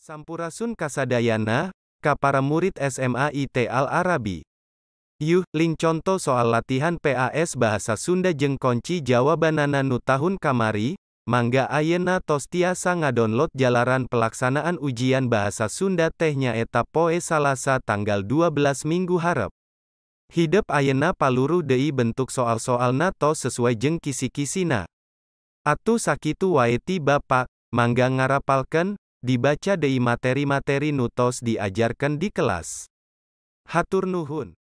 Sampurasun kasadayana, ka para murid SMA IT Al Arabi. Yuh, link conto soal latihan PAS Bahasa Sunda jeung kunci jawabanana nu tahun kamari, mangga ayeuna tos tiasa ngadownload. Jalaran pelaksanaan ujian Bahasa Sunda teh nyaeta poe Salasa tanggal 12 minggu harep. Hidep ayeuna paluruh deui bentuk soal-soalna tos sesuai jeung kisi-kisina. Atuh sakitu wae ti Bapak, mangga ngarapalkeun, dibaca deui materi-materi nu tos diajarkeun di kelas. Hatur nuhun.